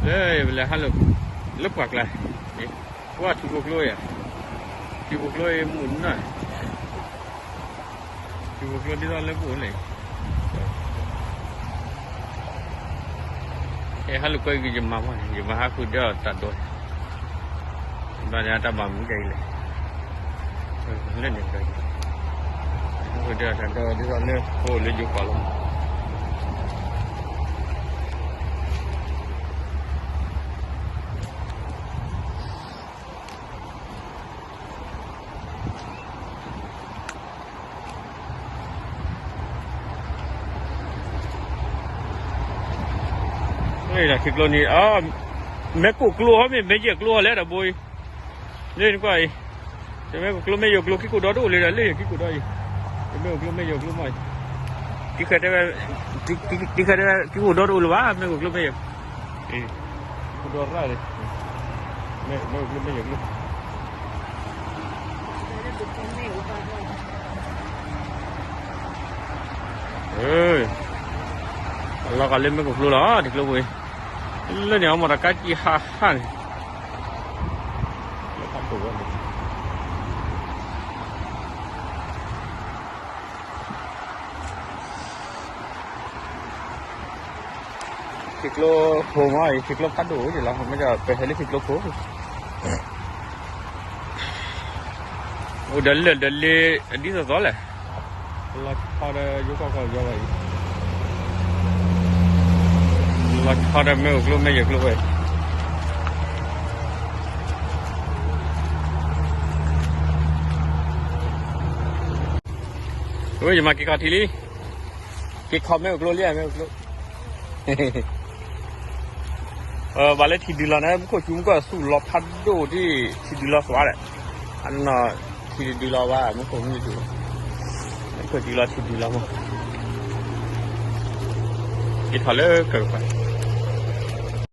လၢပလဲၤဟးလိာ် လၢပှၢ်ကျါ, ကွၢ်ထံဖိကျိယၤ, ထံဖိကျိမူနီၤ, ထံဖိကျိဒ်သိးလၢပအိၣ်လဲၣ်, အဲ ဟးလိာ်ကွဲက့ၤယမၤမီၢ်န့ၣ် ယမၤဟးဃုာ်ဒီးတၢ်ဒိး, ဘၣ်ဒီးတၢ်ဘၣ်မူဒ်အံၤလဲၣ်, လၢန့ၣ်ဒီး ဟးဃုာ်ဒီးတၢ်ဒိးဒ်သိးလၢပအိၣ်လၢယိၤကီၢ်လီၤ. ထံကျိန့ၣ် မဲကိၣ်ကျိဟီမ့ၢ် မဲယဲၢ်ကျိဟီလဲၣ်တဘိအံၤ, လၢနကွၢ်အံၤ, တမဲကိၣ်ကျိမဲယဲၢ်ကျိ ကံကိၣ်ဒီတအိၣ်လၢဒီး လၢယကံကိၣ်ဒီအံၤ, တမဲကိၣ်ကျိမဲယဲၢ်ကျိမ့ၢ်, တံၤဃဲတဲဝဲ, တံၤဃဲတဲဝဲ ကံကိၣ်ဒီတအိၣ်လၢၤဘၣ် မဲကိၣ်ကျိမဲယဲၢ်, ကံကိၣ်ဒီရၣ်န့ၣ်, မဲကိၣ်ကျိမဲယဲၢ်ကျိ အလီၤဂာ်လၢမဲကိၣ်ကျိလီၤ ထံကျိပူၤ, လၢန့ၣ်အမ့ၢ်တၢ်ကးကံၣ်ဟးဟးန့ၣ်, ထံကျိဖိမ့ၢ်အံၤ ထံကျိဖးဒိၣ်ဝဲဒၣ်လီၤ မ့ၢ်ပဟဲလၢထံကျိဖိ အိၣ်ဒီးလၢၢ်ဒီးလ့ ဒ်သိးသိးလဲၣ်, လီၤဆီဒီးယိၤကီၢ်ကီၢ်ယီၤဘၣ်အံၤ, လီၤဆီဒီးမဲကိၣ်ကျိမဲယဲၢ်ကျိဝဲ, ဝဲယမၤက့ၤခီၣ်ထံးလံ, က့ၤခီၣ်မဲကိၣ်ကျိလံ မဲကိၣ်ကျိ ဘၣ်လၢထံဒုးလီၤန့ၣ် မူခိၣ်စူၤမူခိၣ်အဆူၣ်လီၤဖးဒိၣ်ဒ် ထံဒုးလီၤသွးဒီး, အနီၢ် ထံဒုးလီၤဘၣ် မူခိၣ်မုၢ်ဒုး, မူခိၣ်ဒုးလီၤထံဒုးလီၤမး, က့ၤထီၣ်လၢကၢၢ်ကပၤ